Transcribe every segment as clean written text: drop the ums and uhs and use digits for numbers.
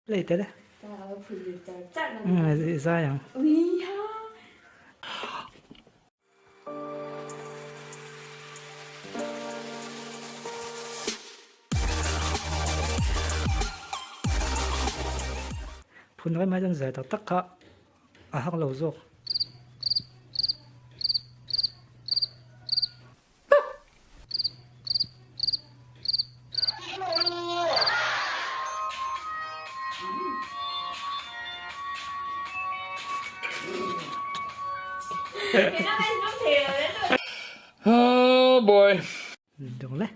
Play tel e. I zai ang. Phun mai mai chuan zai tak tak kha a hak lo zawk. Oh boy. Được le.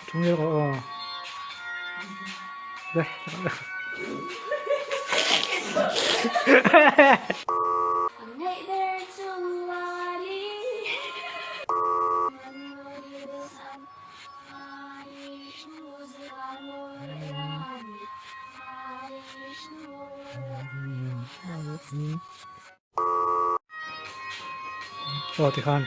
Chung yêu có. Đây. Aw tikhan.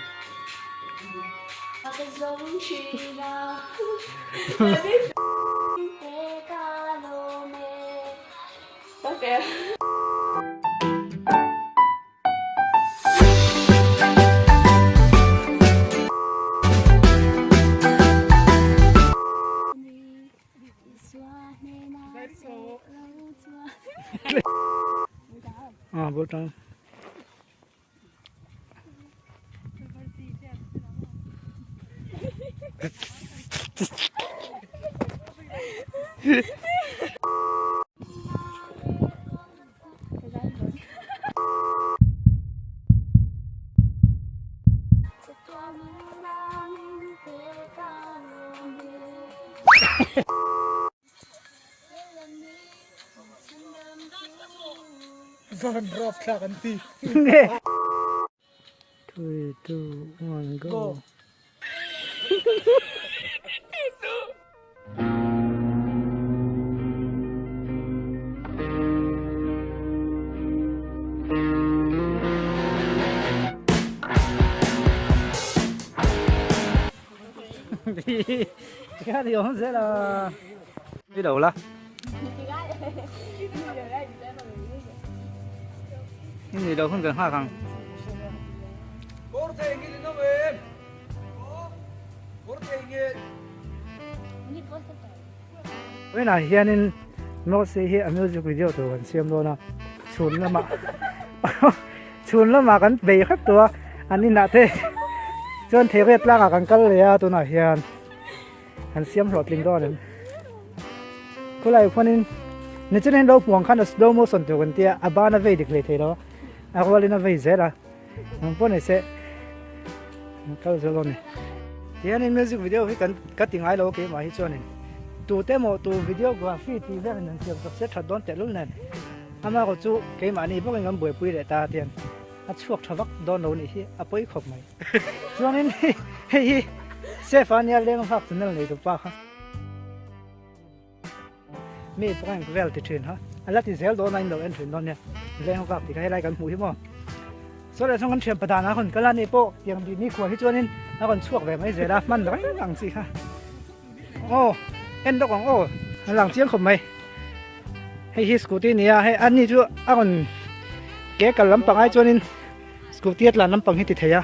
Ah, bul tang. Zan rap thlak an ti. 3, 2, 1, go. Go. Tikhan i awm zel a. Ni lo la. Ni lo hun kan nghak ang. Vawiinah hianin Mose hi a music video tur kan siam dawn a, chhun lamah chhun lamah kan bei hrep tawh a, an inah te chuan theiria tlangah kan kal leh a tunah hian kan siam hlawhtling dawn em. Khulai khuanin nichina in lo hmuang khan a slow motion tur kan tia a ban a vei dik hlei thei lo a rualin a vei zel a. Nang pawh ni se kal zel dawn ni. Tihianin music video hi kan ka ti ngai lo keimah hi chuanin tute maw tu videography tih vel in an siam sak se that dawn tehlul nen amaherawh chu keimahni bawkin kan buaipui leh ta tian a chhuak tha vak dawn lo nih hi a pawi khawp mai. Chuanin hei hi Safe a nia leng vak channel nei tu pa kha. Mi prank vel ti thin ha a la ti zel dawn a in lo en thin dawn nia leng vak tih kha helai kan hmuh hi maw saw leh chuan kan thian padan a rawn kal a ni pawh tiang dih ni khual hi chuanin a rawn chhuak ve mai zel a hman reng ang chi kha aw en lawk ang aw a lang chiang khawp mai hei hi scooty nia hei ani chu a rawn ke kal lampang ai chuanin scooty a tlan lampang hi ti thei a.